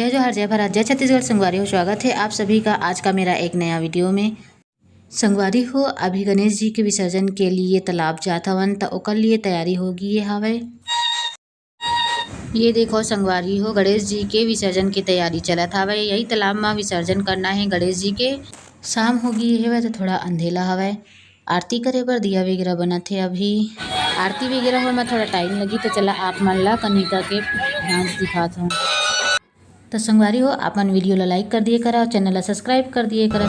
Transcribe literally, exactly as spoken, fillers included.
जय जोहार, जय भारत, जय छत्तीसगढ़। संगवारी हो, स्वागत है आप सभी का आज का मेरा एक नया वीडियो में। संगवारी हो, अभी गणेश जी के विसर्जन के लिए तालाब जात हवन, त ओकर लिए तैयारी हो गई हवय। ये देखो संगवारी हो, गणेश जी के विसर्जन की तैयारी चलत हवय। यही तालाब में विसर्जन करना है गणेश जी के। शाम हो गई हवय, तो थोड़ा अंधेला हवय। आरती करे बर दिया वगैरह बनत हे अभी। आरती वगैरह होए में थोड़ा टाइम लगी, तो चला आप मन ला कनिका के डांस दिखात हूँ। तो संगवारी हो, आप मन वीडियो ला लाइक कर दिए करा और चैनल ला सब्सक्राइब कर दिए करा।